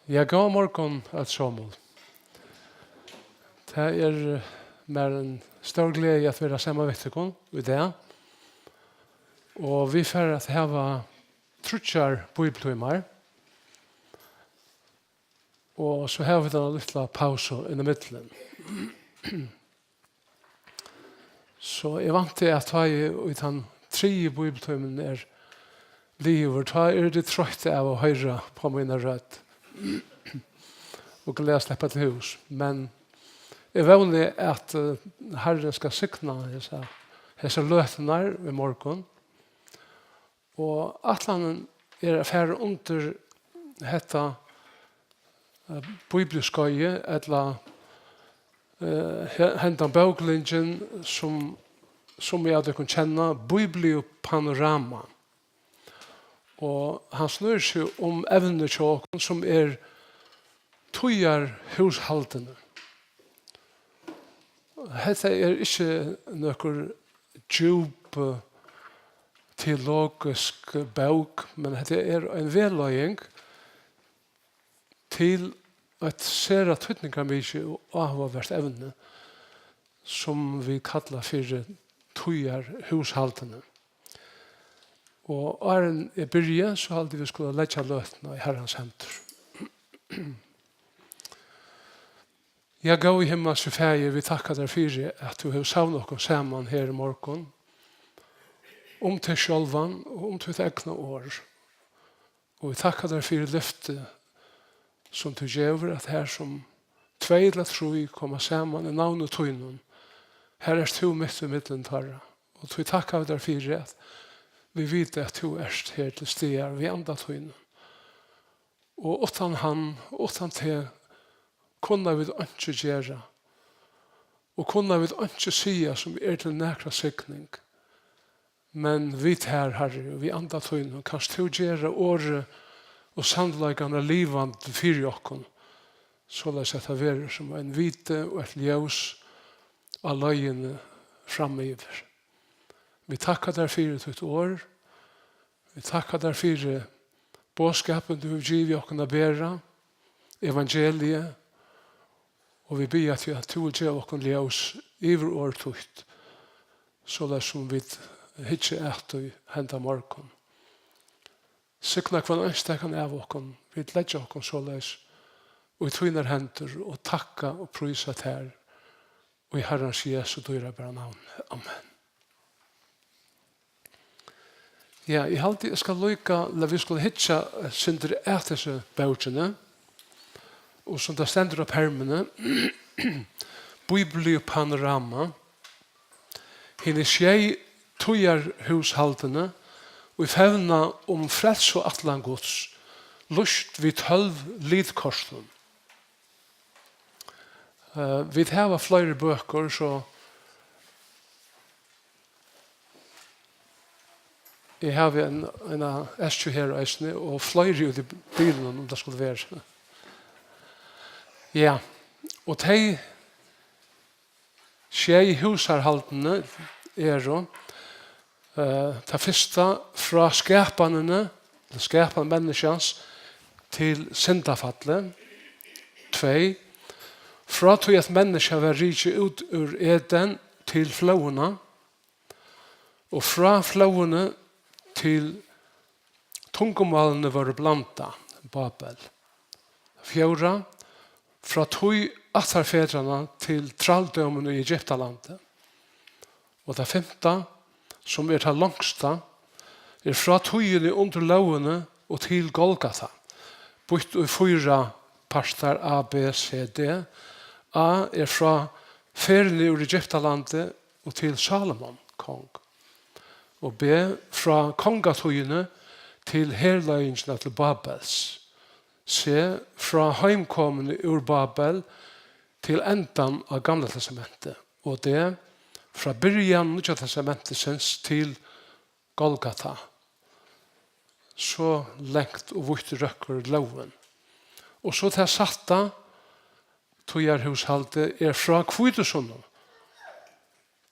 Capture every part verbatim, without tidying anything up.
Ja, góðan morgun, øll somul. Tað er, eh, mær ein stór gleði at vera saman við tykkum í dag. Og vit fara at hava tríggjar bíbliutímar. Og so hava vit eina lítla pausu inn í millum. So eg vænti, at tá eg í tann triðju bíbliutímin er liðugur, tá eru tit troytt av at hoyra á mína rødd og glað at sleppa til hús. Men eg vóni, at, eh, Harrin skal signa hesa, hesar løturnar í morgun. Og ætlanin er at fara undir hetta, eh, bíbliuskeiðið, ella, eh, he-, hendan bóklingin, sum, sum eg av tykkum kenna, Bíbliupanorama. Og hann snýr seg um evnið hjá okkum, sum er tíðarhúshaldini. Hetta er ikki nøkur djúp, eh, teologisk bók, men hetta er ein vegleiðing til eitt sera týdningarmikið og áhugavert evni, sum vit kalla fyri tíðarhúshaldini. Og áðrenn eg byrji, so haldi eg, vit skulu leggja løtuna í Harrans hendur. Ja, góði himmalski Faðir, vit takka tær fyri, at tú hevur savnað okkum saman her í morgun, um teg sjálvan og um títt egna orð. Og vit takka tær fyri lyftið, sum tú gevur, at har sum tvey ella trý koma saman í navni tínum, har ert tú mitt í millum teirra. Og tí takka vit tær fyri, at vit vita, at tú ert her til staðar við anda tínum. Og uttan hann, uttan teg, kunna vit einki gera, og kunna vit einki siga, sum er til nakra signing. Men við tær, Harri, og við anda tínum, kanst tú gera orðið og sannleikarnar livandi fyri okkum, soleiðis at tað verður sum ein viti og eitt ljós á leiðini framyvir. Vit takka tær fyri títt orð. Vit takka tær fyri boðskapin, tú hevur givið okkum at bera, evangeliið, og vit biðja teg, at tú vil geva okkum ljós yvir orð títt, soleiðis sum vit hyggja at í henda morgun. Signa hvønn einstakan av okkum. Vit leggja okkum soleiðis í tínar hendur og takka og prísa tær í Harrans Jesu dýrabara navni. Amen. Ja, eg haldi, eg skal líka, ella vit skulu hyggja eitt sindur at hesi bókini, og sum tað stendur á permuni, Bíbliupanorama, hini sjey tíðarhúshaldini, ið fevna um frelsuætlan Guds, lýst við tólv litkortum. Eh, vit hava fleiri bøkur, so eg havi ein, eina eskju her eisini, og fleiri úti í bilinum, um tað skuldi verið. Ja, og tey sjey húsarhaldini eru, eh, tað fyrsta frá skapanini, ella skapan menniskjans, til syndafallið. Tvey, frá tí at menniskjað var rikið út úr Eden til flóðina, og frá flóðini til tungumálini vóru blandað, Babel. Fjórða, frá tíð ættarfedranna til trældómin í Egyptalandi. Og tað fimta, sum er tað longsta, er frá tíðini undir lógini og til Golgata, býtt í fýra partar, A, B, C, D. A er frá ferðini úr Egyptalandi og til Salomon, kong. Og B, frá kongatíðini til herleiðingina til Babels. C, frá heimkomuni úr Babel til endan á Gamla Testamenti. Og D, frá byrjan Nýggja Testamentisins til Golgata. So langt og vítt røkkur lógin. Og so tað sætta tíðarhúshaldið er frá hvítusunnu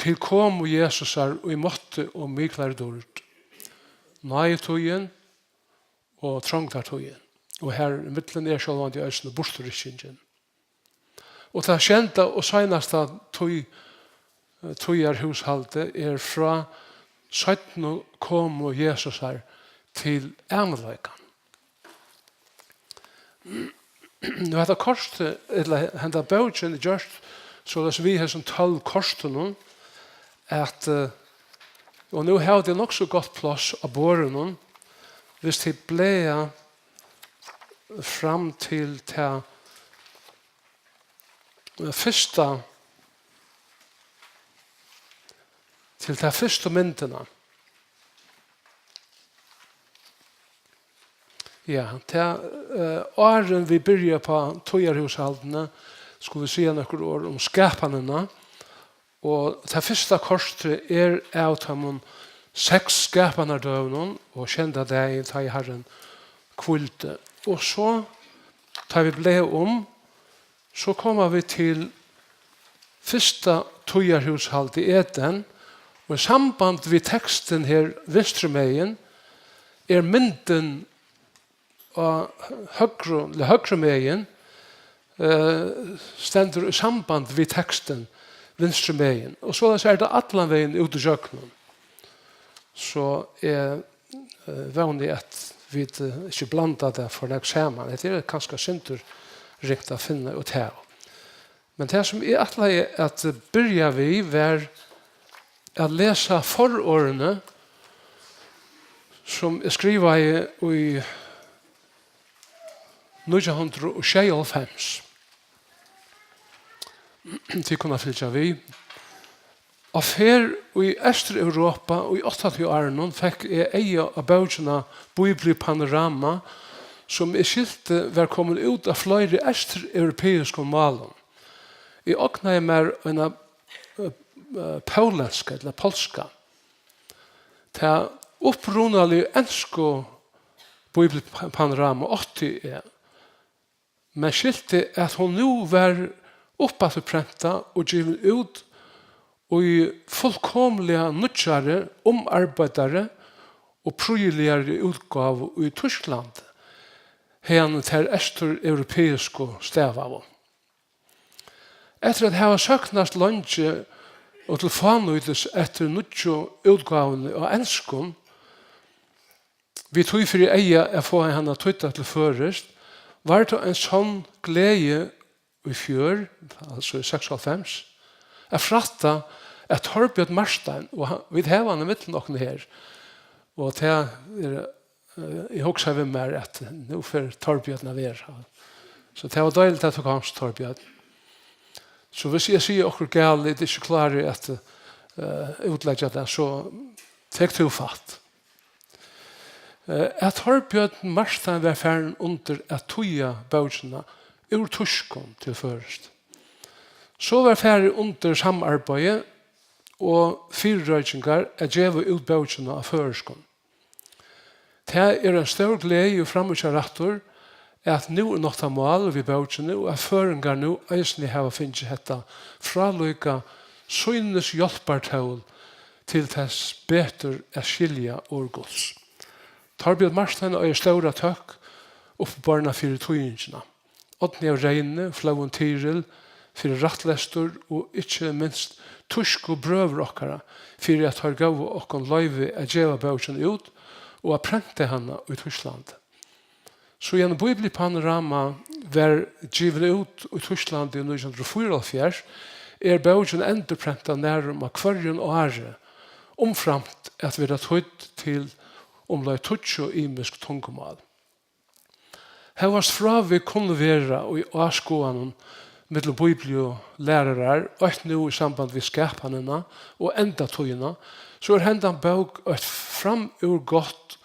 til komu Jesusar í mátti og miklari dýrd. Náðitíðin og trongdartíðin. Og har í millum er sjálvandi eisini burturrykkingin. Og tað sjeynda og seinasta tí, tíðarhúshaldið er frá seinnu komu Jesusar til ævinleikan. Nú, hetta kortið, ella henda bókin, er gjørt soleiðis við hesum tólv kortunum, at, eh, og nú hava tit nokk so gott pláss á borðinum, hvis tit blaða fram til ta fyrsta, til ta fyrstu myndina. Ja, ta, eh, áðrenn vit byrja upp á tíðarhúshaldini, skulu vit siga nøkur orð um skapanina. Og tað fyrsta kortið er av teimum seks skapanardøgunum og sjeynda dagin, tá ið Harrin hvíldi. Og so, tá vit blaða um, so koma vit til fyrsta tíðarhúshald í Eden, og í samband við tekstin her vinstrumegin er myndin á høgru, ella høgrumegin, eh, stendur í samband við tekstin vinstrumegin. Og soleiðis er tað allan vegin út ígjøgnum. So eg, eh, vóni, at vit, eh, ikki blanda tað for nógv saman. Hetta er kanska eitt sindur ringt at finna út av. Men tað, sum eg ætlaði at byrja við, var at lesa fororðini, sum eg skrivaði í nítjan hundrað og sjeyoghálvfems. Tit kunnu fylgja við. Á ferð í Eystureuropa í áttatiuárunum fekk eg eyga á bókina Bíbliupanorama, sum eg skilti var komin út á fleiri eystureuropeiskum málum. Eg ognaði mær eina, eh, eh, pólska ella polska. Tað upprunaliga ensku Bíbliupanorama átti eg, men skilti, at hon nú var uppafturprentað og givin út í fullkomiliga nýggjari, umarbeiddari og prýðiligari útgávu í Týsklandi, haðani tær eystureuropeisku stavaðu. Eftir at hava sóknast leingi og til fánýtis eftir nýggju útgávuni á enskum, við tí fyri eyga at fáa hana týdda til føroyskt, var tað ein sonn gleði í fjør, altso í seksoghálvfems, at frætta, at Torbjørn Marstein, og hann, vit hava hann í millum okkum her, og tað er, eh, eg hugsaði við mær, at nú fer Torbjørn at vera. So tað var deiligt, at tú komst, Torbjørn. So hvis eg sigi okkurt galið, tit eru ikki klárir at, eh, útleggja tað, so tek tú fatt. Eh, at Torbjørn Marstein var farin undir at týða bókina úr týskum til føroyskt. So var farið undir samarbeiði og fyrireikingar at geva út bókina á føroyskum. Tað er ein stór gleði og framíhjárættur, at nú er nokta mál við bókini, og at føroyingar nú eisini hava fingið hetta frálíka sýnishjálpartól til tess betur at skilja orð Guds. Torbjørn Marstein eigur stóra tøkk uppiborna fyri týðingina. Árna av Reyni, Flóvum Tyril, fyri rættlestur og ikki minst týsku brøður okkara, fyri at teir góvu okkum loyvi at geva bókina út og at prenta hana í Týsklandi. Síðan Bíbliupanorama var givin út í Týsklandi í nítjan hundrað og fýraoghálvfjerðs, er bókin endurprentað nærum á hvørjum ári, umframt at vera týdd til umleið tíggju ymisk tungumál. Hóast frávik kunnu vera í áskoðanum millum bíbliulærarar, eitt nú í samband við skapanina og endatíðina, so er hendan bók eitt framúr gott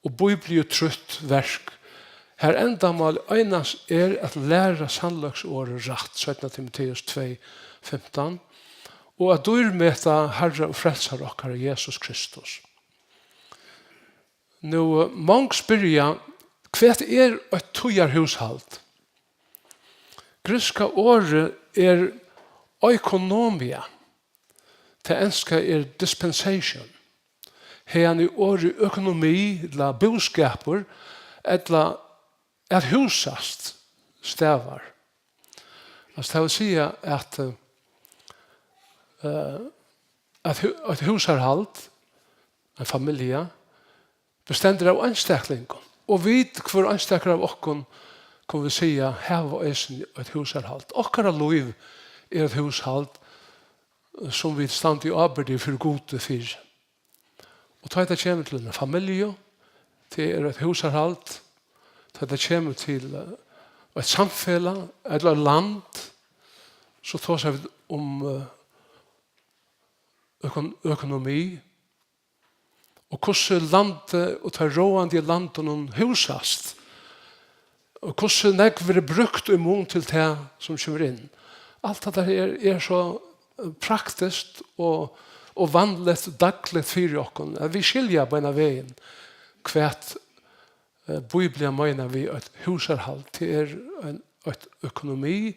og bíbliutrútt verk, har endamálið einans er at læra sannleiksorðið rætt, seinna Timoteus tvey fimtan, og at dýrmeta Harra og Frelsara okkara Jesus Kristus. Nú, mong spyrja, hvat er eitt tíðarhúshald? Grikska orðið er oikonomia. Tað enska er dispensation. Haðani orðið økonomi, ella búskapur, ella at húsast stavar. Altso, tað vil siga, at, eh, at hú-, eitt húsarhald, ein familja, bestendur av einstaklingum. Og vit, hvør einstakur av okkum, kunnu vit siga, hava eisini eitt húsarhald. Okkara lív er eitt húsarhald, sum vit standa í ábyrgd fyri Gudi fyri. Og tá tað kemur til eina familju, tað er eitt húsarhald, tá tað kemur til, eh, eitt samfelag ella eitt land, so tosa vit um, eh, økon-, økonomi, og hvussu landið og tey ráðandi í landinum húsast, og hvussu nógv verður brúkt í mun til tað, sum kemur inn. Alt hetta her er, er so, eh, praktiskt og, og vanligt, dagligt fyri okkum, at vit skilja beinanvegin, hvat, eh, Bíblian meinar við eitt húsarhald. Tað er ein, eitt økonomi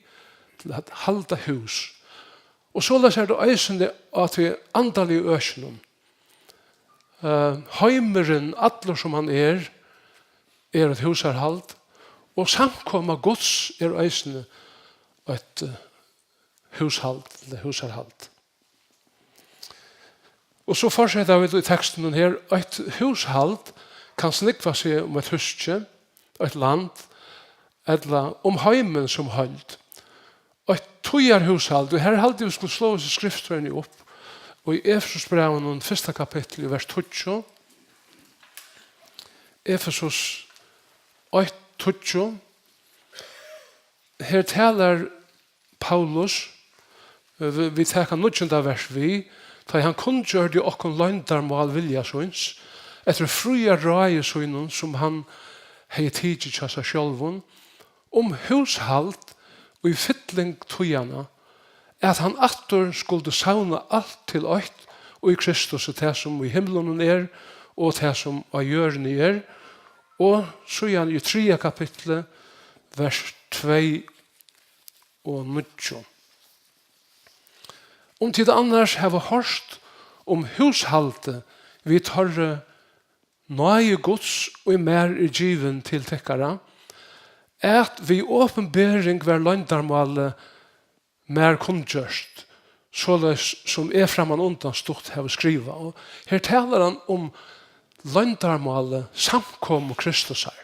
til at halda hús. Og soleiðis er tað eisini á tí andaligu økinum. Eh, heimurin, allur sum hann er, er eitt húsarhald, og samkoma Guds er eisini eitt, eh, húshald, ella húsarhald. Og so fortseta vit í tekstinum her: Eitt húshald kann snúgva seg um eitt húski, eitt land, ella um heimin sum heild. Eitt tíðarhúshald, og her haldi eg, vit skulu sláa hesi skriftstøðini upp, og í Efesusbrævinum, fyrsta kapitli, í vers tíggju. Efesus eitt tíggju. Her talar Paulus, eh, vi, vit taka níggjunda vers við, tá ið hann kunngjørdi okkum loyndarmál vilja síns, eftir fríða ráði sínum, sum hann hevði tikið hjá sær sjálvum, um húshald í fylling tíðanna, at hann aftur skuldi savna alt til eitt í Kristusi, tað sum í himlunum er, og tað sum á jørðini er, og síðan í triðja kapitli, vers tvey og níggju. Um tit annars hava hoyrt um húshaldið við teirri náði Guds, ið mær er givin til tykkara, at við opinbering var loyndarmálið mær kunngjørt, soleiðis sum eg frammanundan stutt havi skrivað. Og her talar hann um loyndarmálið, samkomu Kristusar,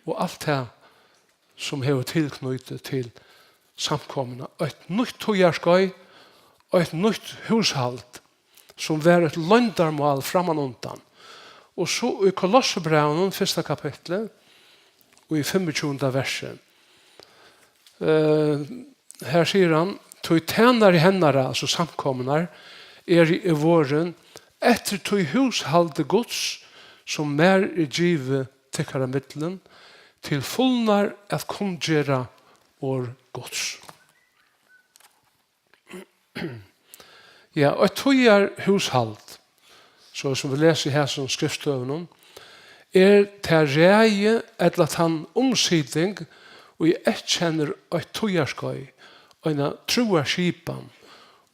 og alt tað, sum hevur tilknýti til samkomuna. Eitt nýtt tíðarskeið, eitt nýtt húshald, sum var eitt loyndarmál frammanundan. Og so í Kolossebrævinum, fyrsta kapitli, og í fimmogtjúgunda versi, eh, her sigur hann: Tí tænari hennara, altso samkomunnar, eri eg vorðin, eftir tí húshaldi Guds, sum mær er givið tykkara millum, til fulnar at kunngera orð Guds. Ja, eitt tíðarhúshald, so sum vit lesa í hesum skriftstøðunum, er tað ræði ella tann umsiting, ið eyðkennir eitt tíðarskeið, eina trúarskipan,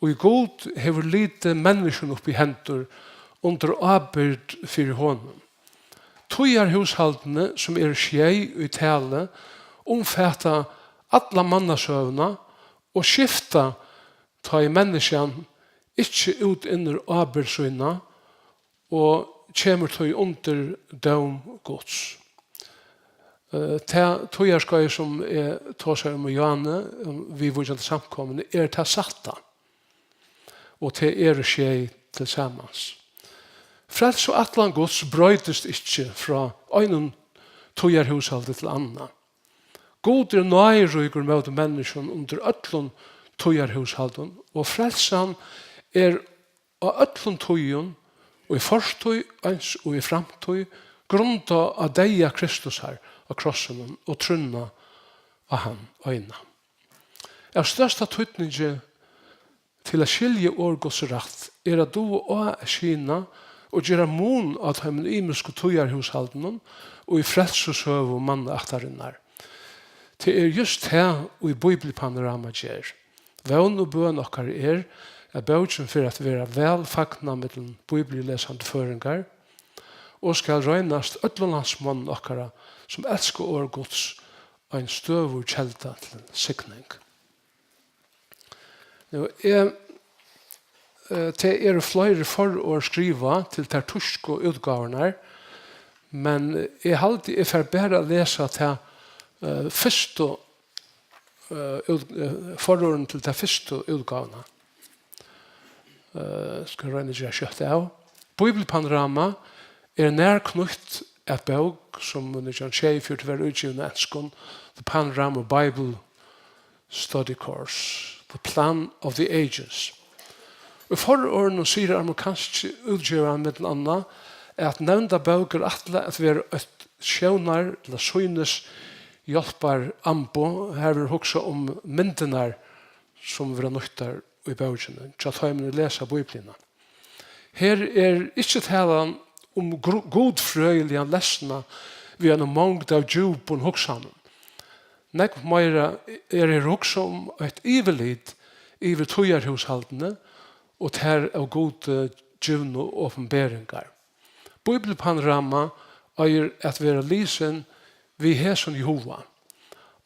ið Gud hevur litið menniskjum upp í hendur undir ábyrgd fyri honum. Tíðarhúshaldini, sum eru sjey í tali, umfata alla mannasøguna og skifta, tá ið menniskjan ikki útinnir ábyrgd sína og kemur tí undir dóm Guds. Eh, tað tíðarskeiðið, sum eg tosaði um í Johanne, um viðvíkjandi samkomuni, er tað sætta. Og tað eru sjey til samans. Frelsuætlan Guds broytist ikki frá einum tíðarhúshaldi til annað. Gud er náðiríkur móti menniskjum undir øllum tíðarhúshaldum, og frelsan er á øllum tíðum, í fortíð eins og í framtíð, grundað á deyða Kristusar á krossinum og trúnna á hann eina. Av størsta týdningi til at skilja orð Guds rætt er at duga á at skyna og gera mun á teimum ymisku tíðarhúshaldunum og í frelsusøgu mannaættarinnar. Tað er júst tað, ið Bíbliupanorama ger. Vón og bøn okkara er, at bókin fer at verða væl fagnað millum bíbliulesandi føroyingar, og skal roynast øllum landsmonnum okkara, sum elska orð Guds, ein støðug kelda til signing. Nú, eg, eh, tað eru fleiri fororð skrivað til tær týsku útgávurnar, men eg haldi, eg fari bara at lesa tað, eh, fyrstu, eh, út-, eh, fororðini til ta fyrstu útgávuna. Eh, skal royna at gera skjótt av. Bibelpanorama er nær knýtt at bók, sum í nítjan hundrað og sjeyogfjøruti varð útgivin á enskum, The Panorama Bible Study Course, The Plan of the Ages. Í fororðinum sigur amerikanski útgevarin millum annað, at nevnda bók er ætlað at vera eitt sjónar- ella sýnishjálparamboð. Har verður hugsað um myndirnar, sum verða nýttar í bókini, hjá teimum, ið lesa Bíbliuna. Her er ikki talan um gru-, gudfrøðiligan lesna við eina mongd av djúpum hugsanum. Nógv meira er her hugsað um eitt yvirlit yvir tíðarhúshaldini og tær av Gudi givnu opinberingar. Bíbliupanorama eigur at verða lisin við hesum í huga,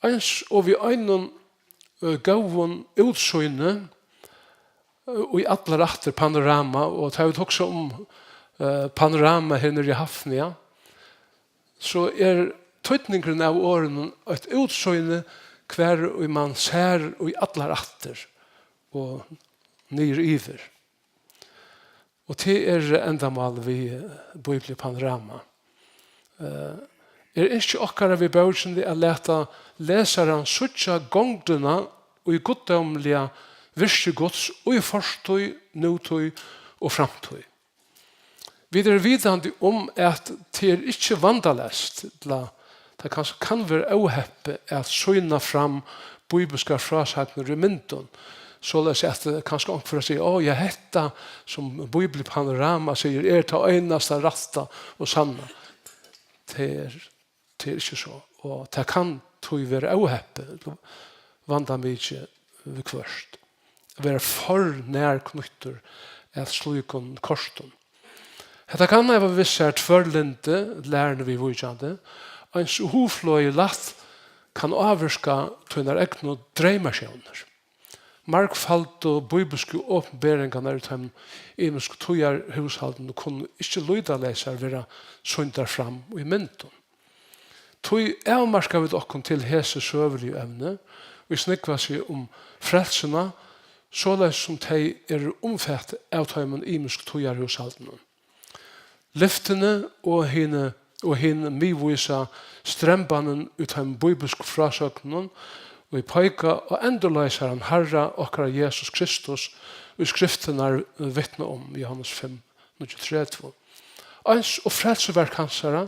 eins og við einum, eh, góðum útsýni, eh, í allar ættir, panorama, og tá vit hugsa um, eh, panorama her niðri í Hafnia, so er týdningurin av orðinum eitt útsýni, hvar ið mann sær í allar ættir og niður yvir. Og tað er endamálið við, eh, Bíbliupanorama. Eh, er ynski okkara við bókini at lata lesaran síggja gongdina í guddómliga virki Guds í fortíð, nútíð og framtíð. Vit eru vitandi um, at tað er ikki vandaleyst, ella tað kanska kann vera óheppið at sýna fram bíbliskar frásagnir í myndum, soleiðis at, eh, kanska onkur fer at siga, "Á, ja, hetta sum Bíbliupanorama sigur, er tað einasta rætta og sanna." Tað er, tað er ikki so, og tað kann tí vera óheppið, vandamikið viðhvørt, at vera for nær knýttur at slíkum kortum. Hetta kann hava við sær tvørlyndi, læruni viðvíkjandi, eins og hugflogið lætt kann ávirka tínar egnu dreymasjónir. Margfaldu bíbilsku opinberingarnar í teimum ymisku tíðarhúshaldunum kunnu ikki lýtaleysar verða sýndar fram í myndum. Tí avmarka vit okkum til hesi søguligu evni, ið snúgva seg um frelsuna, soleiðis sum tey eru umfatt av teimum ymisku tíðarhúshaldunum. Lyftini og hini, og hin miðvísa strembanin í teimum bíbilsku frásøgnunum, ið peika á endurloysaran Harra okkara Jesus Kristus, ið skriftirnar vitna um, Jóhannes fimm, níggjuogtretivu. Eins og frelsuverk hansara,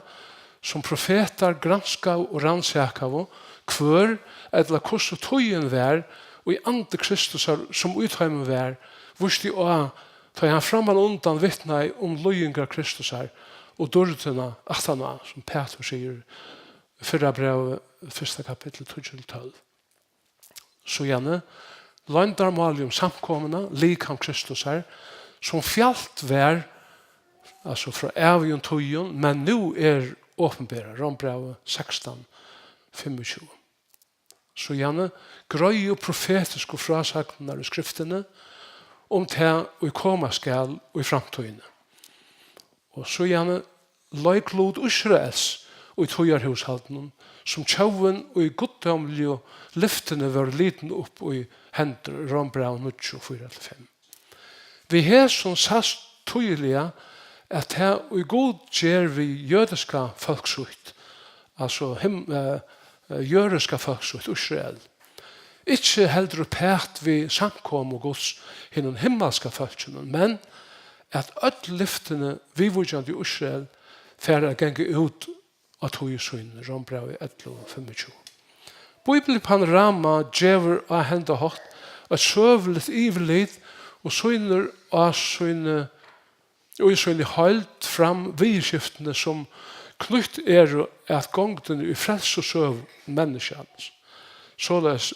sum profetar granskaðu og rannsakaðu, hvør ella hvussu tíðin var, í andi Kristusar, sum í teimum var, vísti á, tá ið hann frammanundan vitnaði um líðingar Kristusar og dýrdina aftaná, sum Pætur sigur í fyrra brævi, fyrsta kapittul, tíggju til tólv. Síðani loyndarmálið um samkomuna, likam Kristusar, sum fjalt var, altso frá ævigum tíðum, men nú er opinberað, Rómbrævið sekstan, fimmogtjúgu. Síðani greiðu profetisku frásagnirnar í Skriftini um tað, ið koma skal í framtíðini. Og síðani leiklut Ísraels í tíðarhúshaldinum, sum tjóvin í guddómligu lyftini vóru litin upp í hendur, Rómbræv níggju, fýra til fimm. Við hesum sæst týðiliga, at tað, ið Gud ger við jødiska fólk sítt, altso him-, eh, eh, jødiska fólk sítt, Ísrael, ikki heldur uppat við samkomu Guds hinum himmalska fólkinum, men at øll lyftini viðvíkjandi Ísrael fara at ganga út á tíð síni, Rómbrævið ellivu, fimmogtjúgu. Bíbliupanorama gevur á henda hátt eitt søguligt yvirlit og sýnir á síni, í síni heild fram viðurskiftini, sum knýtt eru at gongdini í frelsusøgu menniskjans, soleiðis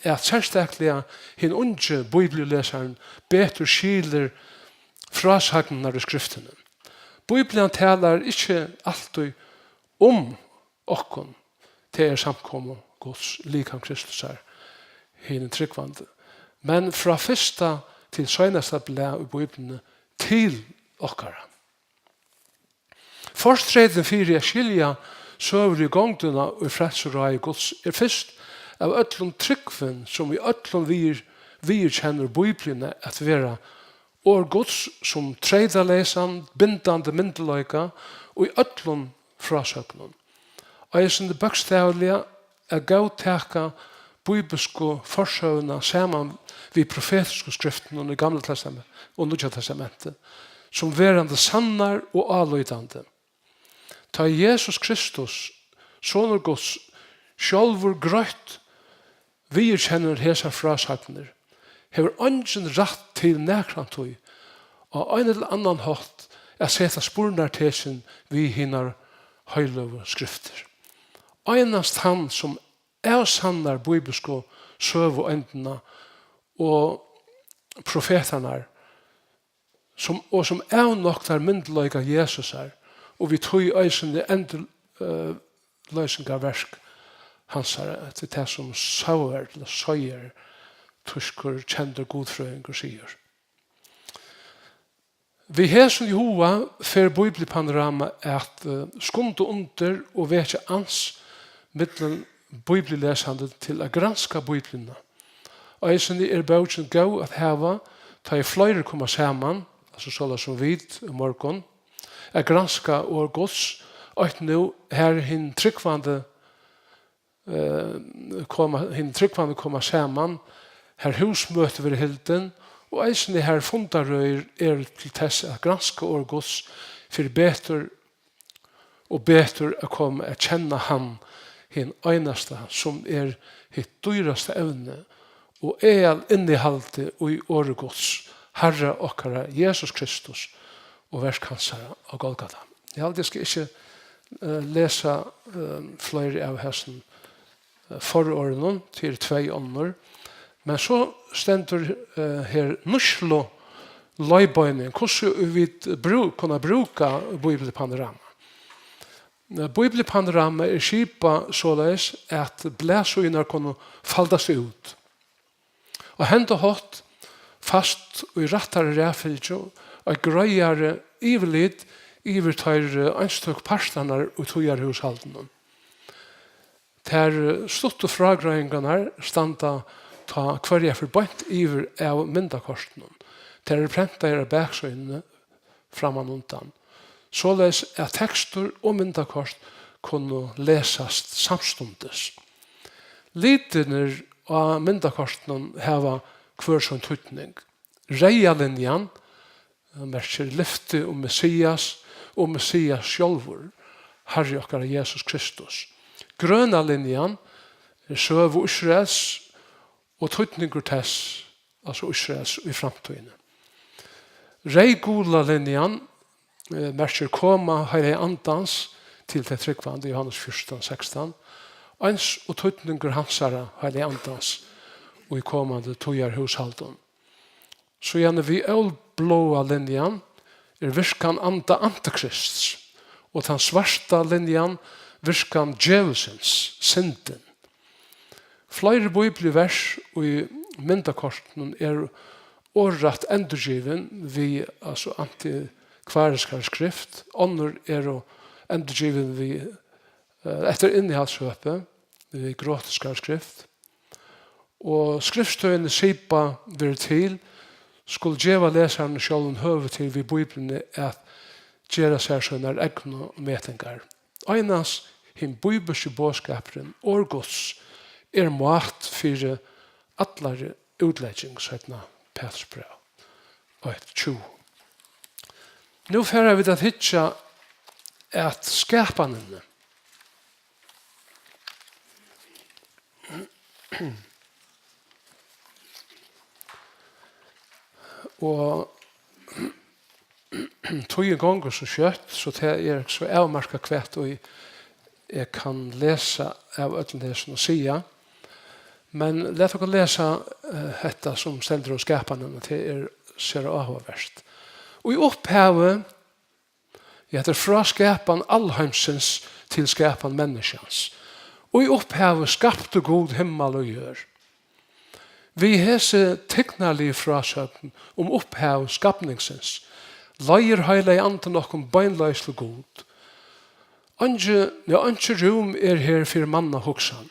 at serstakliga hin ungi bíbliulesarin betur skilir frásagnirnar í Skriftini. Bíblian talar ikki altíð um okkum, tað er samkomu Guds, likam Kristusar, hini trúgvandi, men frá fyrsta til seinasta blað í Bíbliuni til okkara. Fortreytin fyri at skilja søguligu gongdina í frelsuráði Guds er fyrst av øllum trúgvin, sum í øllum viður-, viðurkennir Bíbliuna at vera orð Guds sum treytaleysan, bindandi myndugleika í øllum frásøgnum. Eisini bókstavliga at góðtaka bíbilsku forsøguna saman við profetisku skriftunum í Gamla Testament og Nýggja Testamenti, sum verandi sannar og álítandi. Tá Jesus Kristus, Sonur Guds, sjálvur greitt viðurkennir hesar frásagnir, hevur eingin rætt til nakrantíð á ein ella annan hátt at seta spurnartekin við hinar heiløgu skriftir. Einast hann, sum avsannar bíbilsku søgueindina og profetarnar, sum, og sum avnoktar myndugleika Jesusar, og við tí eisini endur-, eh, loysingarverk hansara, til tað sum Sauer, ella Sawyer, týskur kendur gudfrøðingur, sigur. Við hesum í huga fer Bíbliupanorama at, eh, skunda undir og vekja ans millum bíbliulesandi til at granska Bíbliuna. Eisini er bókin góð at hava, tá ið fleiri koma saman, altso soleiðis sum vit í morgun, at granska orð Guds, eitt nú, har hin trúgvandi, eh, koma, hin trúgvandi koma saman, har húsmøti verða hildin, og eisini har fundarøðir eru til tess at granska orð Guds fyri betur og betur at koma at kenna hann, hin einasta, sum er hitt dýrasta evni og aðalinnihaldið í orði Guds, Harra okkara Jesus Kristus og verk hansara á Golgata. Eg haldi, eg skal ikki, eh, lesa, eh, fleiri av hesum, eh, fororðunum, tað eru tvey onnur. Men so stendur, eh, her nýtsluleiðbeining, hvussu vit brú-, kunna brúka Bíbliupanorama. Eh, Bíbliupanorama er skipað soleiðis, at blaðsíðurnar kunnu faldast út. Á henda hátt fæst í rættari raðfylgju eitt greiðari yvirlit yvir teir, eh, einstøku partarnar í tíðarhúshaldinum. Tær, eh, stuttu frágreiðingarnar standa tá hvørja ferð beint yvir av myndakortinum. Tær eru prentaðar á baksíðuni frammanundan, soleiðis at tekstur og myndakort kunnu lesast samstundis. Litirnir á myndakortinum hava hvør sín týdning. Reyða linjan merkir lyfti um Messias og Messias sjálvur, Harri okkara Jesus Kristus. Grøna linjan er søga Ísraels og týdningur tess, altso Ísraels í framtíðini. Reyðgula linjan, eh, merkir koma Heilaga Andans til tey trúgvandi, Jóhannes fjúrtan sekstan, eins og týdningur hansara, Heilaga Andans, í komandi tíðarhúshaldum. Síðani við ólbláa linjan er virkan anda antikrists, og tann svarta linjan virkan djevulsins, syndin. Fleiri bíbliuvers í myndakortinum eru orðrætt endurgivin við, altso, antikvariskari skrift, onnur eru endurgivin við, eh, eftir innihaldshøpi, við grotiskari skrift. Og skriftstøðini sipa verður til, skulu geva lesaranum sjálvum høvi til við Bíbliuni at gera sær sínar egnu metingar. Einans hin bíbilski boðskapurin, orð Guds, er mát fyri allari útlegging, seinna Pætursbræv eitt tjúgu. Nú fara vit at hyggja at skapanini. Og tíðin gongur so skjótt, so tað er so avmarkað, hvat ið eg kann lesa av øllum hesum og siga. Men lat okkum lesa, eh, hetta sum stendur um skapanina, tað er sera áhugavert. Í upphavi, Ja, hetta er frá skapan alheimsins til skapan menniskjans. Í upphavi skapti Gud himmal og jørð. Við hesi tignarligu frásøgn um upphav skapningsins leiðir Heilagi Andin okkum beinleiðis til Gud. Einki, ja, einki rúm er her fyri manna hugsan.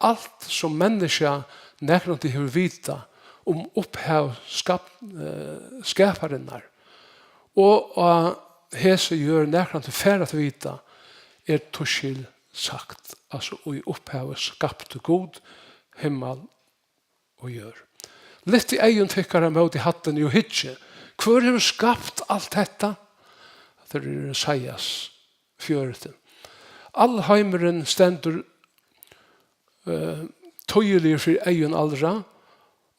Alt sum menniskja nakrantíð hevur vitað um upphav skap-, eh, skaparinnar og á hesi jørð nakrantíð fær at vita, er tískil sagt. Altso, í upphavi skapti Gud himmal og jørð. Lyftið eygu tykkara móti hæddini og hyggið, hvør hevur skapt alt hetta? Tað er Jesajas fjøruti. Alheimurin stendur, eh, týðiligur fyri eygum allra,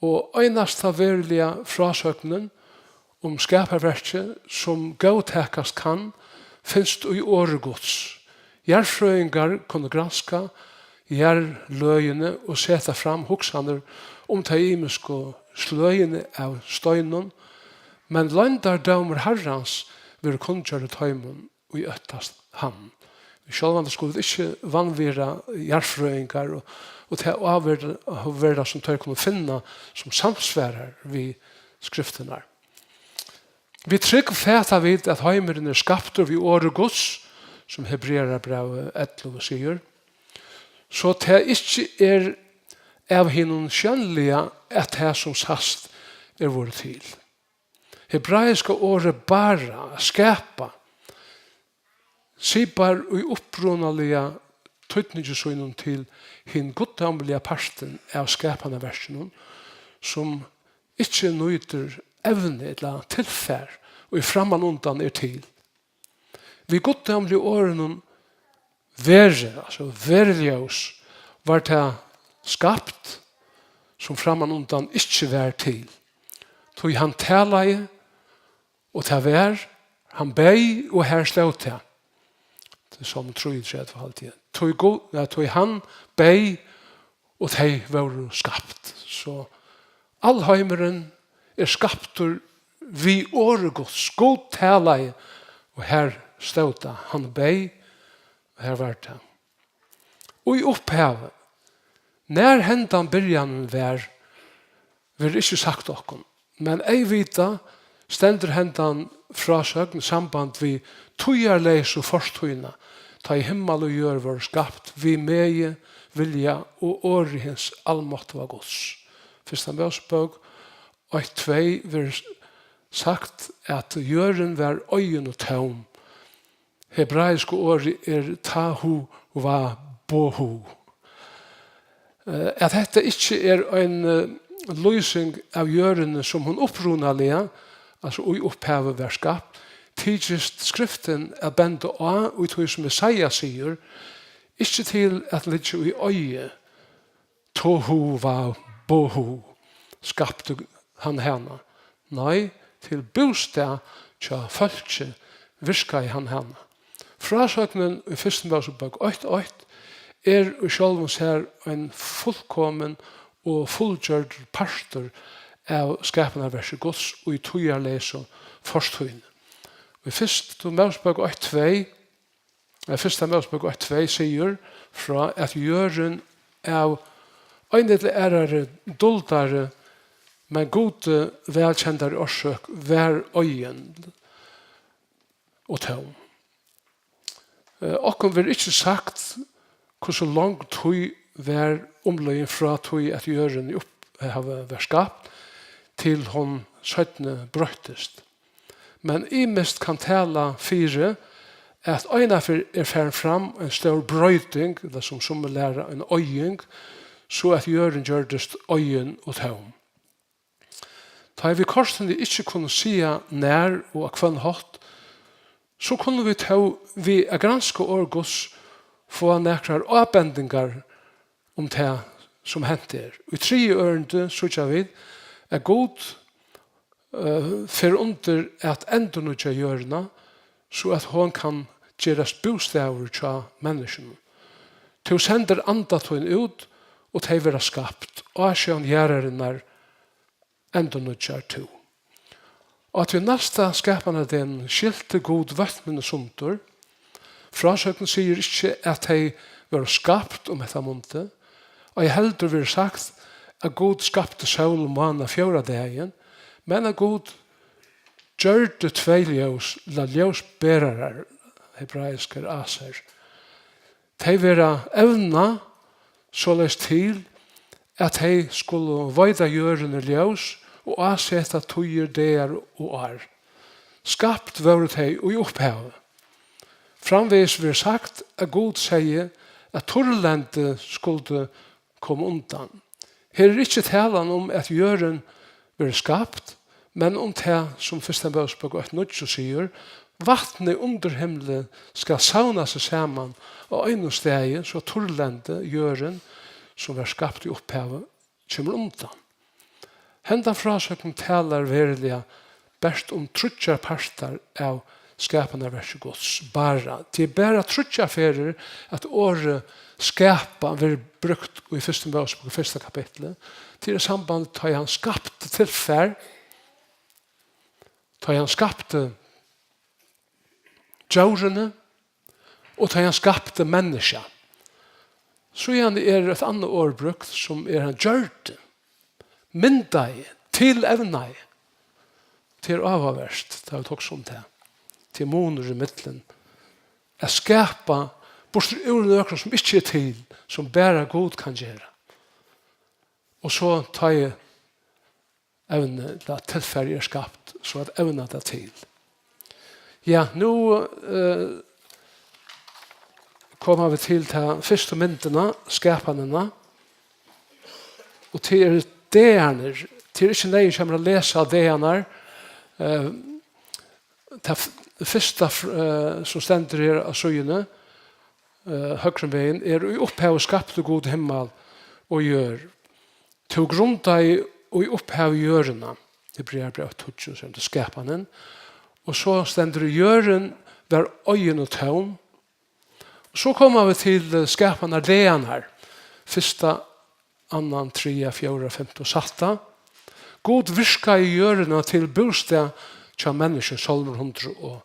og einasta veruliga frásøgnin um skaparverkið, sum góðtakast kann, finst í orði Guds. Jarðfrøðingar kunnu granska jarðløgini og seta fram hugsanir um tey ymisku sløgini av steinum, men loyndardómur Harrans verður kunngjørdur teimum, ið óttast hann. Sjálvandi skulu vit ikki vanvirða jarðfrøðingar og, og ta ávirð-, ávirða, sum teir kunnu finna, sum samsvarar við skriftirnar. Við trúgv fata vit, at heimurin er skaptur við orði Guds, sum Hebrearabrævið ellivu sigur, so tað ikki er av hinum sjónliga, at tað, sum sæst, er vorðið til. Hebraiska orðið bara, skapa, sipar í upprunaliga týdningi sínum til hin guddómliga partin av skapanaverkinum, sum ikki nýtir evni ella tilfar, ið frammanundan er til. Við guddómligu orðunum verði, altso verði ljós, var tað skapt, sum frammanundan ikki var til. Tí hann talaði, og tað var, hann beyð, og har stóð tað. Tað er Sálm trýogtretivu, haldi eg. Tí Gud, ja, tí hann beyð, og tey vóru skapt. So alheimurin er skaptur við orði Guds. Gud talaði, og har stóð tað. Hann beyð, og har var tað. Í upphavi, nær hendan byrjanin var, verður ikki sagt okkum, men eyðvitað stendur hendan frásøgn í samband við tíðarleysu fortíðina, tá ið himmal og jørð vórðu skapt við megi, vilja og orði hins almáttuga Guds. Fyrsta Mósebók eitt tvey verður sagt, at jørðin var oyðin og tóm. Hebraiska orðið er tahu va bohu. Eh, at hetta ikki er ein, eh, lýsing av jørðini, sum hon upprunaliga, altso í upphavi, var skapt, tykist skriftin at benda á, í tí sum Jesaja sigur, ikki til at liggja í oyði, tohu va bohu, skapti hann hana. Nei, til bústað hjá fólki virkaði hann hana. Frásøgnin í fyrstu Mósebók eitt eitt er í sjálvum sær ein fullkomin og fullgjørdur partur av skapanarverki Guds í tíðarleysu fortíðini. Í fyrstu Mósebók eitt tvey, eh, fyrsta Mósebók eitt tvey sigur frá, at jørðin av ein ella aðrari duldari, men Gudi vælkendari orsøk var oyðin og tóm. Eh, okkum verður ikki sagt, hvussu long tíð var umliðin frá tí, at jørðin í upphavi var skapt, til hon seinni broyttist. Men ymiskt kann tala fyri, at einaferð er farin fram ein stór broyting, ella sum summi læra, ein oyðing, so at jørðin gjørdist oyðin og tóm. Tá ið vit kortini ikki kunnu siga, nær og á hvønn hátt, so kunnu vit tó við at granska orð Guds fáa nakrar ábendingar um tað, sum hent er. Í triðju ørindi síggja vit, at Gud, eh, fer undir at endurnýggja jørðina, so at hon kann gerast bústaður hjá menniskjunum. Tú sendir anda tín út, og tey verða skapt. Á sjón jarðarinnar endurnýggjar tú. Og at við næsta skapanardegnum skilti Gud vøtnini sundur. Frásøgnin sigur ikki, at tey vóru skapt um hetta mundið. Ei heldur verður sagt, at Gud skapti sól og mána fjórða dagin, men at Gud gjørdi tvey ljós, ella ljósberarar, hebraisk er aser. Tey verða evnað soleiðis til, at tey skulu veita jørðini ljós og áseta tíðir, dagar og ár. Skapt vóru tey í upphavi. Framvegis verður sagt, at Gud segði, at turrlendi skuldi koma undan. Her er ikki talan um, at jørðin verður skapt, men um tað, sum fyrsta Mósebók eitt níggju sigur, vatnið undir himli skal savna seg saman á einum staði, so turrlendi, jørðin, sum var skapt í upphavi, kemur undan. Henda frásøgn talar veruliga bert um tríggjar partar av skapanarverki Guds. Bara. Tað er bara tríggjar ferðir, at orðið skapa verður brúkt í fyrstu Mósebók, fyrsta kapitli. Tað er í samband, tá ið hann skapti tilfar, tá ið hann skapti djórini, og tá hann skapti menniskja. Síðan er eitt annað orð brúkt, sum er hann gjørdi, myndaði, tilevnaði. Tað er áhugavert, tá vit hugsa um tað. Tað er munur í millum at skapa burtur úr nøkrum, sum ikki er til, sum bara Gud kann gera. Og so tá ið evni, ella tilfarið er skapt, so at evna tað til. Ja, nú, eh, koma vit til ta fyrstu myndina, skapanina. Og tað eru dagarnir. Tað er ikki neyðugt hjá mær at lesa dagarnar. Eh, tað f-, fyrsta, eh, sum stendur her á síðuni, eh, høgru megin, er: Í upphavi skapti Gud himmal og jørð. Tú grundaði í upphavi jørðina. Hebrearabræv tíggju, sum er skapanin. Og so stendur: Jørðin var oyðin og tóm. Og so koma vit til, eh, skapanardagarnar. Fyrsta, annan, triðja, fjórða, fimta og sætta. Gud virkaði jørðina til bústað hjá menniskjum, Sálmur hundrað og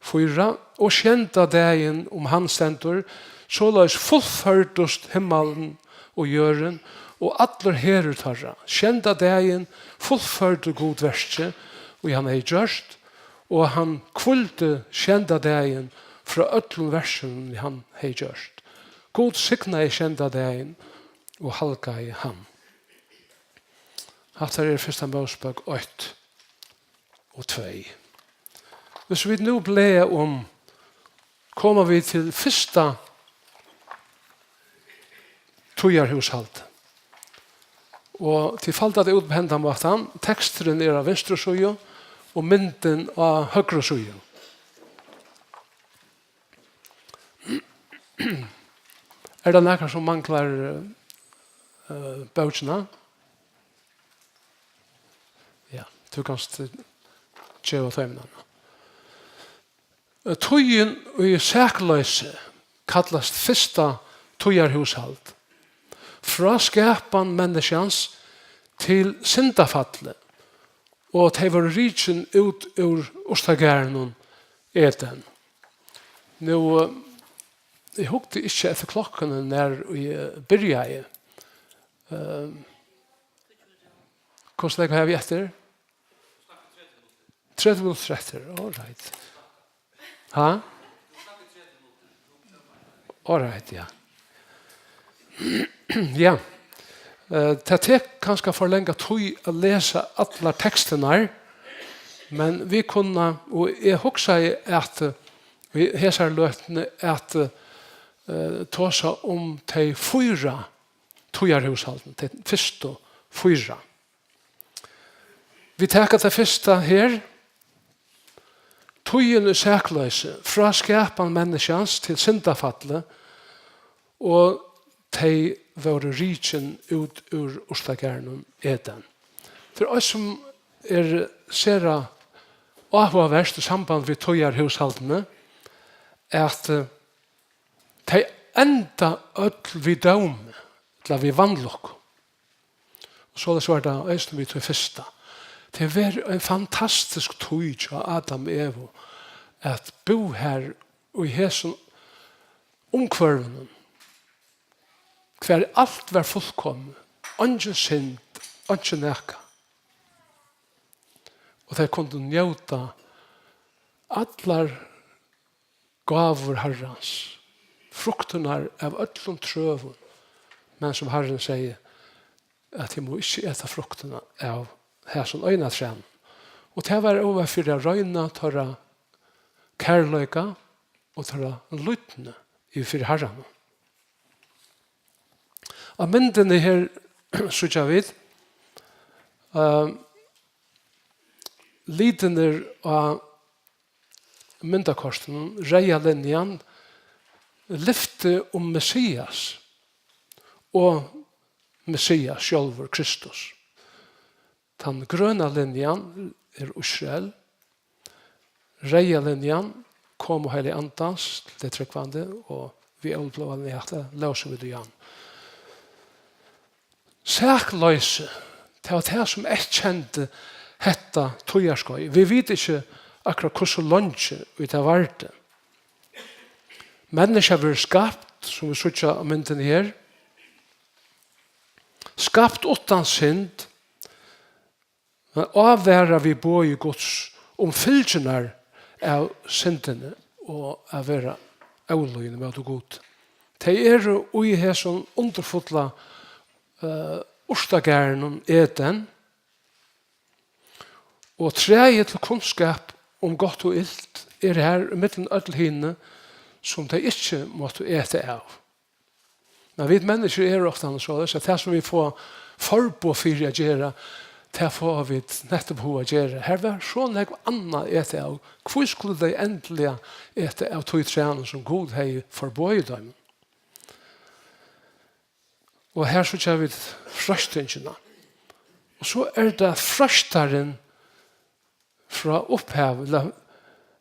fýra, og sjeynda dagin, um hann stendur: Soleiðis fullførdust himmalin og jørðin og allur herur teirra. Sjeynda dagin fullførdi Gud verkið, ið hann hevði gjørt, og hann hvíldi sjeynda dagin frá øllum verkinum, ið hann hevði gjørt. Gud signaði sjeynda dagin og halgaði hann. Hatta er fyrsta Mósebók eitt og tvey. Hvis vit nú blaða um, koma vit til fyrsta tíðarhúshald. Og tit falda tað út á hendan mátan. Teksturin er á vinstru síðu og myndin á høgru síðu. Er tað nakar, sum manglar, eh, bókina? Ja, tú kanst, eh, geva teimum hana. Eh, tíðin í sakloysi kallast fyrsta tíðarhúshald. Frá skapan menniskjans til syndafallið, og tey vóru rikin út úr urtagarðinum Eden. Nú, eh, eg hugdi ikki eftir klokkuni, nær eg, eh, byrjaði. Eh, hvussu nógv havi eg eftir? Tretivu minuttir eftir, all right. Ha? All right, ja. Ja. Eh, tað tekur kanska for langa tíð at lesa allar tekstirnar, men vit kunnu, og eg hugsaði at, eh, í hesari løtuni at, eh, tosa um tey fýra tíðarhúshaldini, tey fyrstu fýra. Vit taka tað fyrsta her. Tíðin í sakloysi, frá skapan menniskjans til syndafallið, og tey vóru rikin út úr urtagarðinum Eden. Fyri eitt, sum er sera áhugavert í samband við tíðarhúshaldini, at, eh, tey enda øll við dómi, ella við vanlukku. Og soleiðis var tað eisini við tí fyrsta. Tað var ein fantastisk tíð hjá Adam og Evu at búð har í hesum umhvørvinum, hvar alt var fullkomið, eingin synd, einki nakað. Og tey kundu njóta allar gávur Harrans, fruktirnar av øllum trøum, men sum Harrin segði, at eg má ikki eta fruktina av hasum eina trænum. Og tað var, og var fyri at royna teirra kærleika og teirra lydni yvir fyri Harranum. Á myndini her síggja vit, uh, litirnir á myndakortinum, reyða linjan, lyfti um Messias og Messias sjálvur, Kristus. Tann grøna linjan er Ísrael, reyða linjan, komu Heilaga Andans til tey trúgvandi, og við ólukklukkuni í hjarta lósu vit í hann. Sakloysi, tað var tað, sum eyðkendi hetta tíðarskeið. Vit vita ikki akkurát, hvussu leingi ið tað vardi. Menniskja verður skapt, sum vit síggja á myndini her, skapt uttan synd, men ávara við boði Guds um fylgjurnar av syndini og at vera ólýðin móti Gud. Tey eru í hesum undurfulla, eh, urtagarðinum Eden, og træið til kunnskap um gott og ilt er har ímillum øll hini, sum tey ikki máttu eta av. Men vit menniskjur eru ofta soleiðis, at tað, sum vit fáa forboð fyri at gera, tað fáa vit nettupp hug at gera. Har var so nógv annað at eta av. Hví skulu tey endiliga eta av tí trænum, sum Gud hevði forboðið teimum? Og her síggja vit freistingina. Og so er tað freistarin frá upphavi, ella,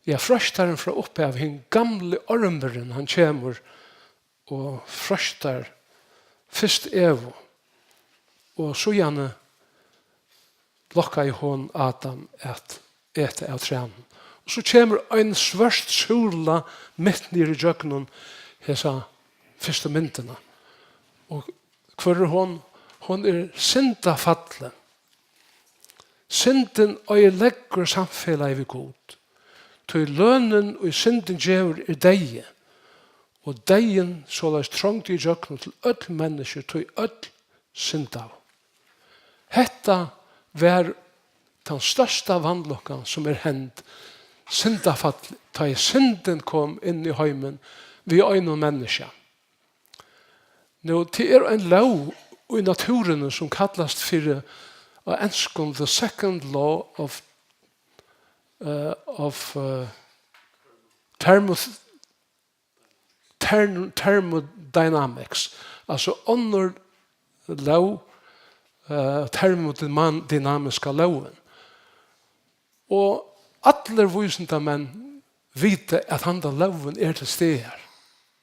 ja, freistarin frá upphavi, hin gamli ormurin, hann kemur og freistar fyrst Evu, og síðani lokkaði hon Adam at eta av trænum. Og so kemur ein svørt súla mitt niður ígjøgnum hesa fyrstu myndina. Og hvør er hon? Hon er syndafallið. Syndin oyðileggur samfelagið við Gud. Tí lønin, ið syndin gevur, er deyði. Og deyðin soleiðis trongdi ígjøgnum til øll menniskju, tí øll syndaðu. Hetta var tann størsta vanlukkan, sum er hend, syndafall, tá ið syndin kom inn í heimin við einum menniskja. Nú, tað er ein lóg í náttúruni, sum kallast fyri, á enskum, the second law of, eh, of, eh, thermo-, therm-, thermodynamics, altso onnur lóg, eh, thermodynamiska lógin. Og allir vísindamenn vita, at handan lógin er til staðar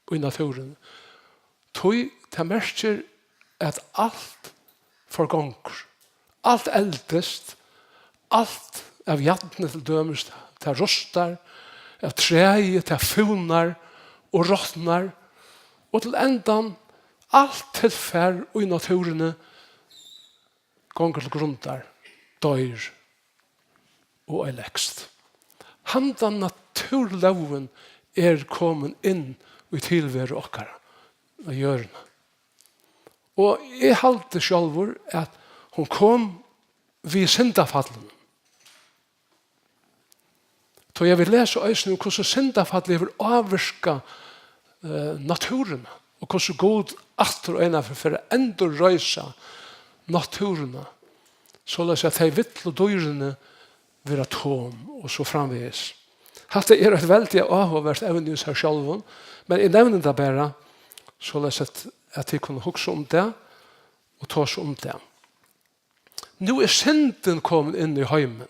í náttúruni. Tí tað merkir, at alt forgongur. Alt eldist, alt av jarni til dømis, tað rustar, av træi, tað fúnar og rotnar, og til endan alt tilfar í náttúruni gongur til grundar, doyr og oyðilegst. Handan náttúrulógin er komin inn í tilveru okkara á jørðini. Og eg haldi sjálvur, at hon kom við syndafallinum. Tí eg vil lesa eisini um, hvussu syndafallið hevur ávirkað, eh, náttúruna, og hvussu Gud aftur einaferð fer at endurreisa náttúruna, soleiðis at tey villu dýrini verða tom og so framvegis. Hatta er eitt veldiga áhugavert evni í sær sjálvum, men eg nevni tað bara, soleiðis at, at tit kunnu hugsa um tað og tosa um tað. Nú er syndin komin inn í heimin,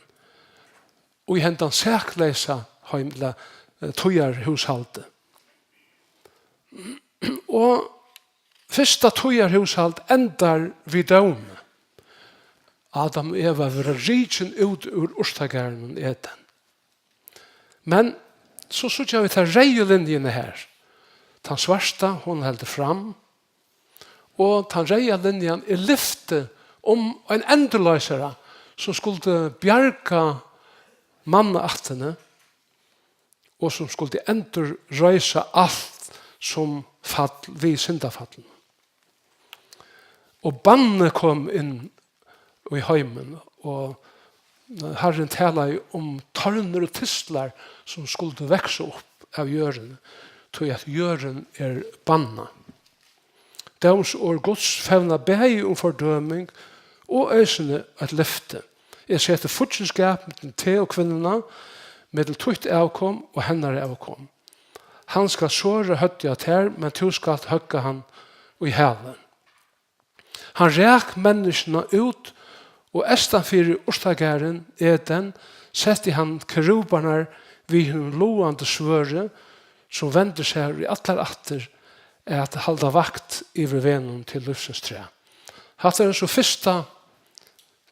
og í hendan sakleysa heim, ella, eh, tíðarhúshaldið. Og fyrsta tíðarhúshald endar við dómi. Adam og Eva verða rikin út úr urtagarðinum Eden. Men so síggja vit ta reyðu linjuna her. Tann svarta, hon heldur fram, og tann reyða linjan er lyfti um ein endurloysara, sum skuldi bjarga mannaættini og sum skuldi endurreisa alt sum fall við syndafallinum. Og bannið kom inn í heimin, og Harrin talaði um tornur og tistlar, sum skuldu vaksa upp av jørðini, tí at jørðin er bannað. Dómsorð Guds fevna bæði um fordøming og eisini eitt lyfti. Eg seti fíggindskap millum teg og kvinnuna, millum títt avkom og hennara avkom. Hann skal sora høvdið á tær, men tú skalt høgga hann í hælin. Hann rak menniskjuna út, og eystanfyri urtagarðin Eden setti hann kerubarnar við hinum logandi svørði, sum vendir sær í allar ættir at halda vakt yvir vegnum til lívsins træ. Hatta er so fyrsta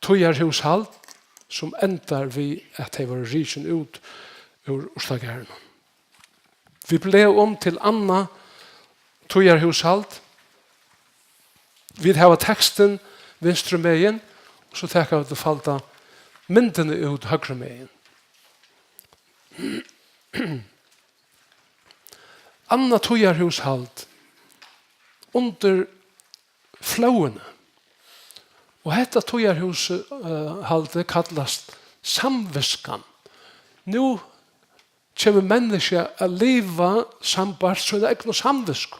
tíðarhúshald, sum endar við, at tey vóru rikin út úr urtagarðinum. Vit blaða um til annað tíðarhúshald. Vit hava tekstin vinstru megin, og so taka vit og falda myndini út høgru megin. Annað tíðarhúshald undir flóðini. Og hetta tíðarhúshaldið kallast samviskan. Nú kemur menniskja at liva sambært sína egnu samvisku.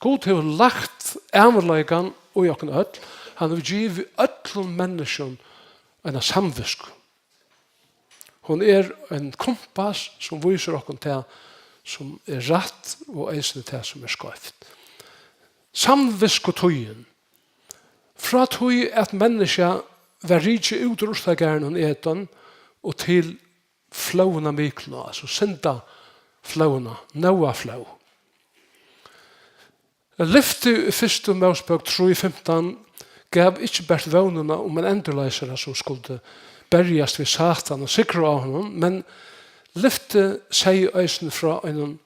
Gud hevur lagt ævinleikan í okkum øll. Hann hevur givið øllum menniskjum eina samvisku. Hon er ein kumpass, sum vísir okkum tað, sum er rætt, og eisini tað, sum er skeivt. Samviskutíðin. Frá tí at menniskja var rikið út úr urtagarðinum Eden og til flóðina miklu, altso syndaflóðina, Nóaflóð. Lyftið í fyrstu Mósebók trý fimtan gav ikki bert vónina um ein endurloysara, sum skuldi berjast við Satan og sigra á honum, men lyftið segði eisini frá einum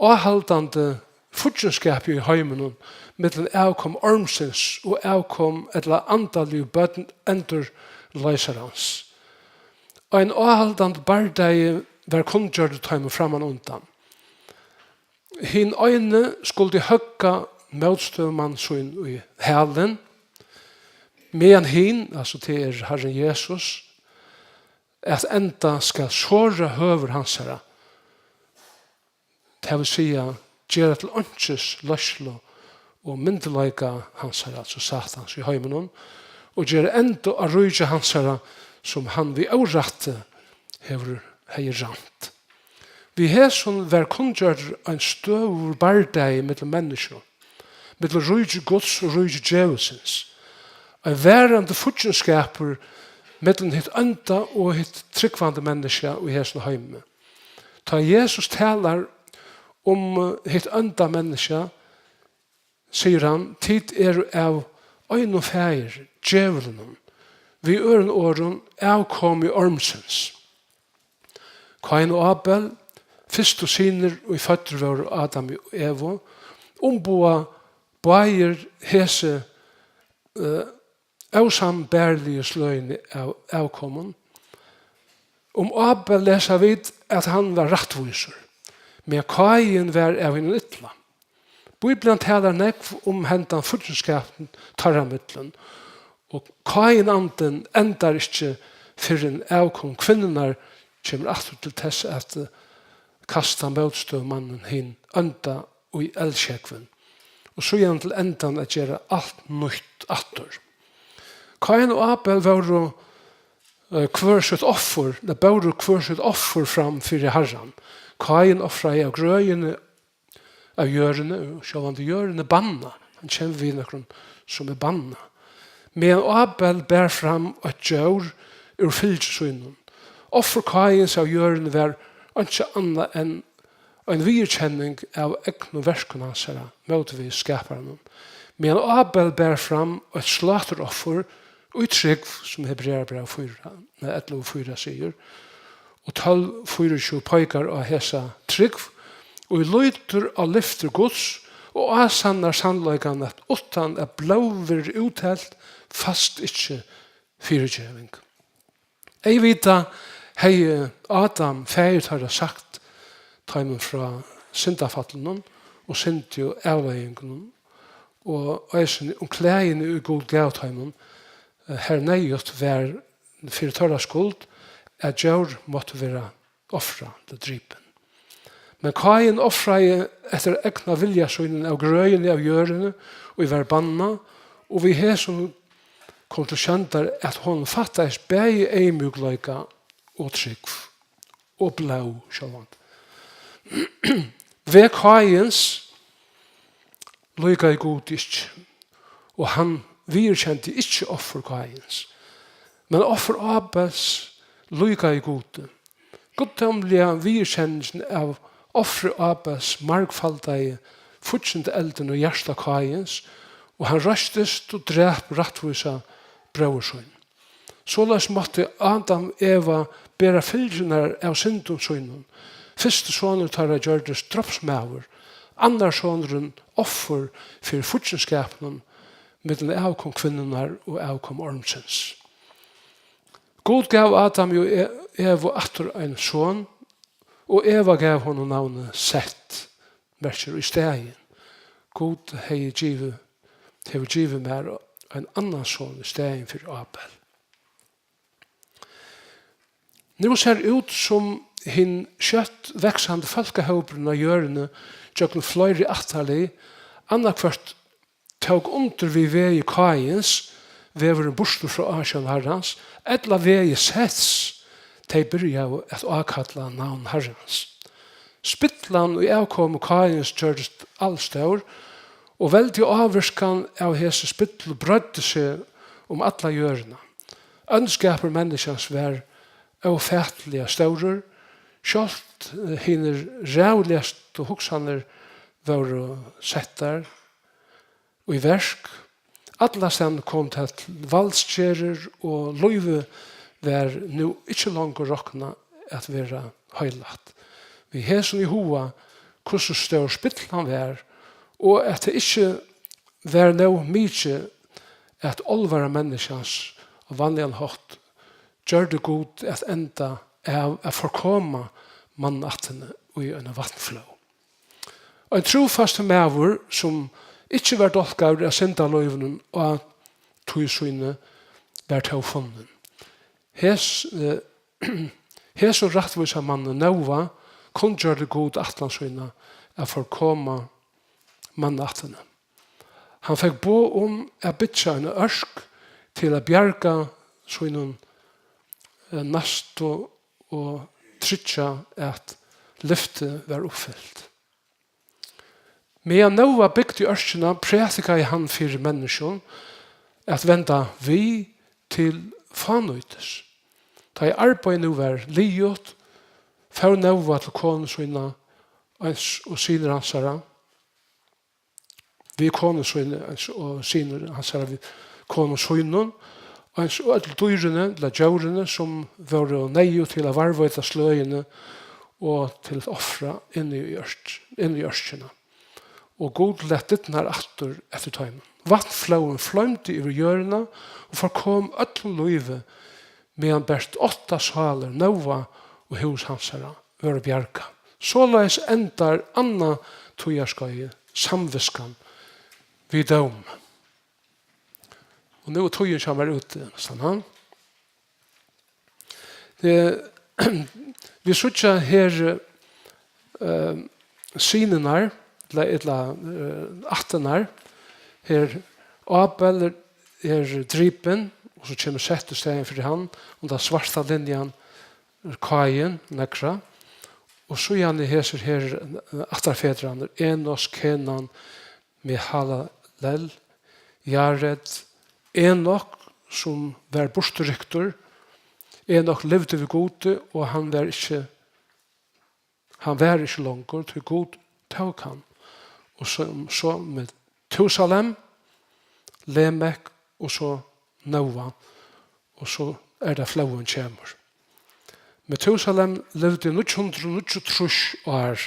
áhaldandi fíggindskapi í heiminum millum avkom ormsins og avkom ella andaligu børn endurloysarans. Ein áhaldandi bardagi var kunngjørdur teimum frammanundan. Hin eini skuldi høgga mótstøðumann sín í hælin, meðan hin, altso tað er Harrin Jesus, at enda skal sora høvur hansara, tað vil siga, gera til einkis leiðslu og myndugleika hansara, altso Satans í heiminum, og gera enda á ríki hansara, sum hann við órætti hevur, hevði rænt. Við hesum var kunngjørdur ein støðugur bardagi millum menniskju, millum ríki Guds og ríki djevulsins. Ein varandi fíggindskapur millum hitt ónda og hitt trúgvandi menniskja í hesum heimi. Tá Jesus talar um hitt ónda menniskja, sigur hann: "Tit eru av einum faðir, djevlinum, við øðrum orðum, avkomi ormsins." Káin og Abel, fyrstu synir, ið føddir vóru Adami og Evu, umboða báðir hesi, eh, ósambæriligi sløgini av avkomum. Um Abel lesa vit, at hann var rættvísur, men Káin var av hinum illa. Bíblian talar nógv um hendan fíggindskapin teirra millum, og Káinandin endar ikki, fyrr enn avkom kvinnunnar kemur aftur til tess at, eh, kasta mótstøðumannin hin ónda í eldsjógvin, og síðan til endan at gera alt nýtt aftur. Káin og Abel vóru, eh, hvør sítt offur, nei, bóru hvør sítt offur fram fyri Harran. Káin ofraði av grøðini av jørðini, og sjálvandi jørðin er bannað, hann kemur við nøkrum, sum er bannað. Meðan Abel bar fram eitt djór úr fylgi sínum. Offur Káins av jørðini var einki annað enn ein viðurkenning av egnum verkum hansara móti við Skaparanum. Meðan Abel bar fram eitt sláturoffur, í trúgv, sum Hebrearabræv fýra, nei, ellivu fýra sigur, og tólv fýraogtjúgu peikar á hesa trúgv, ið lítur á lyftir Guds og ásannar sannleikan, at uttan at blóð verður úthelt, fæst ikki fyrigeving. Eyðvitað hevði Adam, faðir teirra, sagt teimum frá syndafallinum og syndu avleiðingunum, og eisini um klæðini, ið Gud gav teimum, eh, har neyðugt var fyri teirra skuld, at djór máttu vera ofrað, dripin. Men Káin ofraði eftir egna vilja sínum av grøðini av jørðini, og var bannað, og við hesum kom til sjóndar, at honum fattaðist bæði eyðmjúkleika og trúgv, og blóð sjálvandi. Veg Káins líkaði Gud ikki, og hann viðurkendi ikki offur Káins. Men offur Abels líkaði Gudi. Guddómliga viðurkenningin av offri Abels margfaldaði fíggindaeldin í hjarta Káins, og hann reistist og drap rættvísa bróður sín. Soleiðis mátti Adam Eva bera fylgjurnar av syndum sínum. Fyrsti sonur teirra gjørdist drápsmaður, annar sonurin offur fyri fíggindskapinum millum avkom kvinnunnar og avkom ormsins. Gud gav Adam og E-, Evu aftur ein son, og Eva gav honum navnið Sett, merkir í staðin. Gud hevði givið, hevur givið mær ein annan son í staðin fyri Abel. Nú sær út, sum hin skjótt vaksandi fólkahópurin á jørðini gjøgnum fleiri ættarlið annaðhvørt tók undir við vegi Káins, vegurin burtur frá ásjón Harrans, ella vegi Sets, tey byrjaðu at ákalla navn Harrans. Spillan í avkomi Káins gjørdist alstór, og veldig ávirkan av hesi spillu breiddi seg um alla jørðina. Óndskapur menniskjans var ófatiliga stórur, sjálvt, eh, hinir ræðuligastu hugsanir vóru settar í verk. Allastaðni kom tað til valdsgerðir, og lívið var nú ikki longur roknað at vera heilagt. Við hesum í huga, hvussu stór spillan var, og at tað ikki var nóg mikið, at álvara menniskjans á vanligan hátt gjørdi Gud at enda av at forkoma mannaættini í eina vatnflóð. Ein trúfastur maður, sum ikki var dálkaður av syndalívinum á tíð síni, var tó funnin. Hes-, eh, hesum rættvísa manni Nóa kunngjørdi Gud ætlan sína at forkoma mannaættini. Hann fekk boð um at byggja eina ørk til at bjarga sínum, eh, næstu og tryggja, at lyftið var uppfylt. Meðan Nóa bygdi ørkina, prædikaði hann fyri menniskjum at venda við til fánýtis. Tá ið arbeiðið nú var liðugt, fór Nóa til konu sína, eins og synir hansara, við konu síni, eins og synir hansara við konum sínum, eins og øll dýrini, ella djórini, sum vóru neyðug til at varðveita sløðini og til at ofra inni í ørk-, inni í ørkina. Og Gud læt dyrnar aftur eftir teimum. Vatnflóðin floymdi yvir jørðina og forkom øllum lívi, meðan bert átta sálir, Nóa og hús hansara, vórðu bjargað. Soleiðis endar annað tíðarskeiðið, samviskan við dóm. Og nú er tíðin hjá mær úti, næstan, ha? Eh, vit síggja her, eh, synirnar, ella, ella, eh, ættirnar. Her Abel er, er dripin, og so kemur Sett í staðin fyri hann, og tann svarta linjan er Káin, neðra. Og síðani hesir her, eh, ættarfedrarnir, Enos, Kenan, Mehalalel, Jared, Enok, sum var burturryktur. Enok livdi við Gudi, og hann var ikki, hann var ikki longur, tí Gud tók hann. Og so, so Metusalem, Lemek, og so Nóa, og so er tað flóðin kemur. Metusalem livdi níggju hundrað og níggjuogtrýss ár,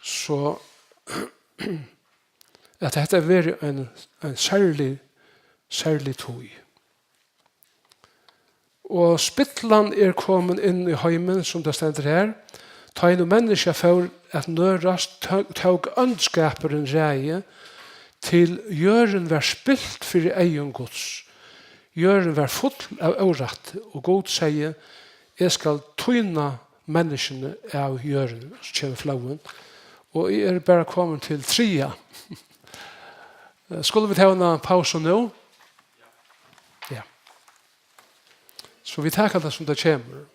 so at hetta hevur verið ein, ein serlig, serlig tíð. Og spillan er komin inn í heimin, sum tað stendur her. Tá ið nú menniskja fór at nørast, tó-, tók óndskapurin ræði, til jørðin var spilt fyri eygum Guds. Jørðin var full av órætti, og Gud segði: "Eg skal týna menniskjuni av jørðini." So kemur flóðin, og eg eri bara komin til triðja. Skulu vit hava eina pausu nú? Ja. So vit taka tað, sum tað kemur.